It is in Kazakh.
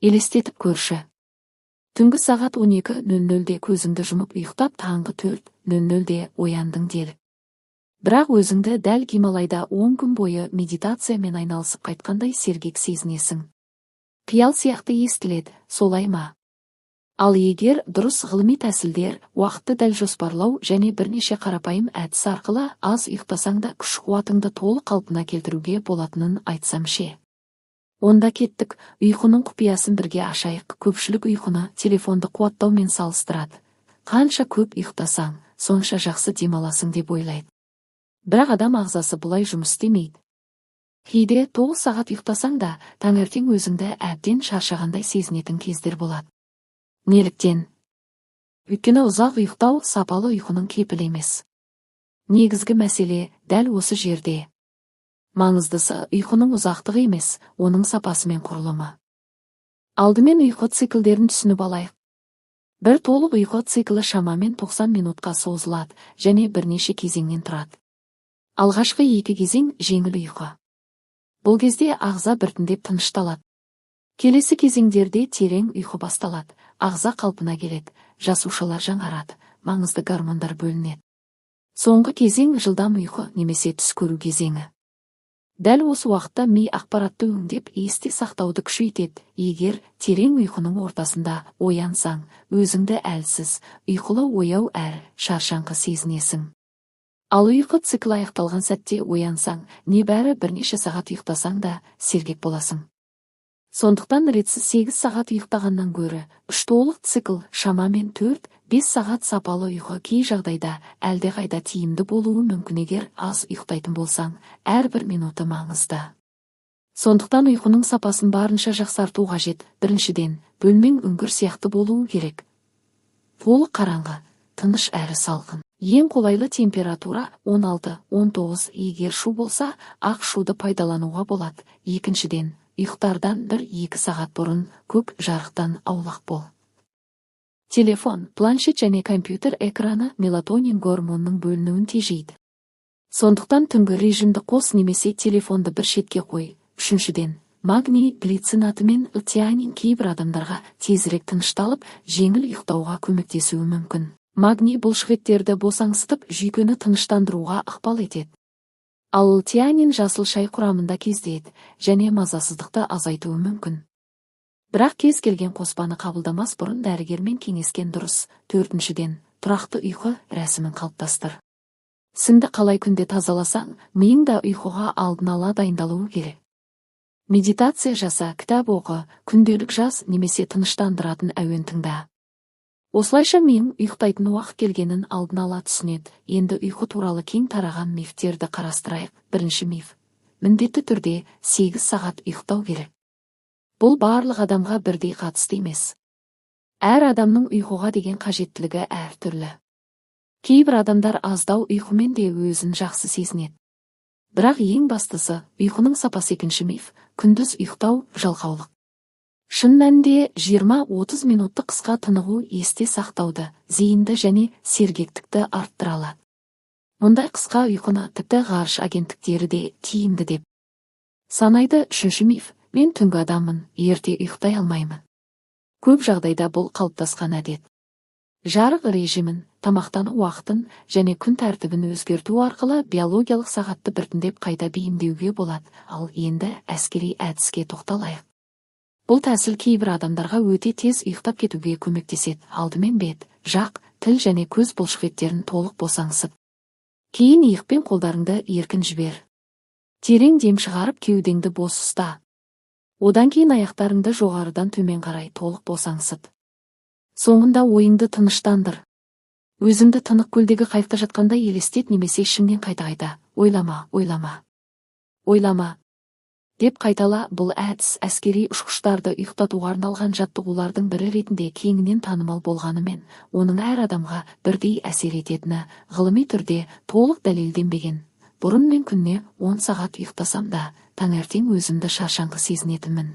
Елестетіп көрші. Түнгі сағат 12:00-де көзіңді жұмып ұйықтап, таңғы 4:00-де ояндың делік. Бірақ өзіңді дәл Гималайда 10 күн бойы медитациямен айналысып қайтқандай сергек сезінесің. Қиял сияқты естіледі, солай ма? Ал егер дұрыс ғылыми тәсілдер, уақытты дәл жоспарлау және бірнеше қарапайым әдіс арқылы аз ұйықтасаң да, күш қуатыңды толық қалпына келтіруге болатынын айтсам ше? Онда кеттік, ұйқының құпиясын бірге ашайық. Көпшілік ұйқыны телефонды қуаттаумен салыстырады. Қанша көп ұйықтасаң, сонша жақсы демаласың деп ойлайды. Бірақ адам ағзасы бұлай жұмыс істемейді. Кейде 9 сағат ұйықтасаң да, таңертең өзіңді әбден шаршағандай сезінетін кездер болады. Неліктен? Өйткені ұзақ ұйықтау сапалы ұйқының кепілі емес. Негізгі мәселе дәл осы жерде. Маңыздысы ұйқының ұзақтығы емес, оның сапасы мен құрылымы. Алдымен ұйқы циклдерін түсініп алайық. Бір толық ұйқы циклі шамамен 90 минутқа созылады және бірнеше кезеңнен тұрады. Алғашқы екі кезең – жеңіл ұйқы. Бұл кезде ағза біртіндеп тынышталады. Келесі кезеңдерде терең ұйқы басталады, ағза қалпына келеді, жасушалар жаңарады, маңызды гормондар бөлінеді. Соңғы кезең – жылдам ұйқы немесе түс көру кезеңі. Дәл осы уақытта ми ақпаратты өңдеп, есте сақтауды күшейтеді. Егер терең ұйқының ортасында оянсаң, өзіңді әлсіз, ұйқылы ояу әрі шаршаңқы сезінесің. Ал ұйқы циклі аяқталған сәтте оянсаң, небәрі бірнеше сағат ұйықтасаң да, сергек боласың. Сондықтан ретсіз 8 сағат ұйықтағаннан гөрі, үш толық цикл, шамамен 4-5 сағат сапалы ұйқы кей жағдайда әлдеқайда тиімді болуы мүмкін. Егер аз ұйықтайтын болсаң, әрбір минуты маңызды. Сондықтан ұйқының сапасын барынша жақсарту қажет. Біріншіден, бөлмең үңгір сияқты болуы керек. Толық қараңғы, тыныш әрі салқын. Ең қолайлы температура 16-19, егер шу болса, ақ шуды пайдалануға болады. Екіншіден, ұйықтардан 1-2 сағат бұрын көк жарықтан аулақ бол. Телефон, планшет және компьютер экраны мелатонин гормонының бөлінуін тежейді. Сондықтан түнгі режимді қос немесе телефонды бір шетке қой. Үшіншіден, магний глицинаты мен л-теанин кейбір адамдарға тезірек тынышталып, жеңіл ұйықтауға көмектесуі мүмкін. Магний бұлшықеттерді босаңсытып, жүйкені тыныштандыруға ықпал етеді. Ал теанин жасыл шай құрамында кездеседі және мазасыздықты азайтуы мүмкін. Бірақ кез келген қоспаны қабылдамас бұрын дәрігермен кеңескен дұрыс. Төртіншіден, тұрақты ұйқы рәсімін қалыптастыр. Тісіңді қалай күнде тазаласаң, миың да ұйқыға алдын ала дайындалуы керек. Медитация жаса, кітап оқы, күнделік жаз немесе тыныштандыратын әуен тыңда. Осылайша миың ұйықтайтын уақыт келгенін алдын ала түсінеді. Енді ұйқы туралы кең тараған мифтерді қарастырайық. Бірінші миф: міндетті түрде 8 сағат ұйықтау керек. Бұл барлық адамға бірдей қатысты емес. Әр адамның ұйқыға деген қажеттілігі әртүрлі. Кейбір адамдар аздау ұйқымен де өзін жақсы сезінеді. Бірақ ең бастысы – ұйқының сапасы. Екінші миф: күндіз ұйықтау – жалқаулық. Шын мәнінде 20-30 минуттық қысқа тынығу есте сақтауды, зейінді және сергектікті арттыра алады. Мұндай қысқа ұйқыны тіпті ғарыш агенттіктері де тиімді деп санайды. Үшінші миф: мен түнгі адаммын, ерте ұйықтай алмаймын. Көп жағдайда бұл қалыптасқан әдет. Жарық режимін, тамақтану уақытын және күн тәртібін өзгерту арқылы биологиялық сағатты біртіндеп қайта бейімдеуге болады. Ал енді әскери әдіске тоқталайық. Бұл тәсіл кейбір адамдарға өте тез ұйықтап кетуге көмектеседі. Алдымен бет, жақ, тіл және көз бұлшықеттерін толық босаңсыт. Кейін иық пен қолдарыңды еркін жібер. Терең дем шығарып, кеудеңді бос ұста. Одан кейін аяқтарыңды жоғарыдан төмен қарай толық босаңсыт. Соңында ойыңды тыныштандыр. Өзіңді тынық көлдегі қайықта жатқандай елестет немесе ішіңнен қайта-қайта «Ойлама, ойлама, ойлама» деп қайтала. Бұл әдіс әскери ұшқыштарды ұйықтатуға арналған жаттығулардың бірі ретінде кеңінен танымал болғанымен, оның әр адамға бірдей әсер ететіні ғылыми түрде толық дәлелденбеген. Бұрын мен күніне 10 сағат ұйықтасам да, таңертең өзімді шаршаңқы сезінетінмін.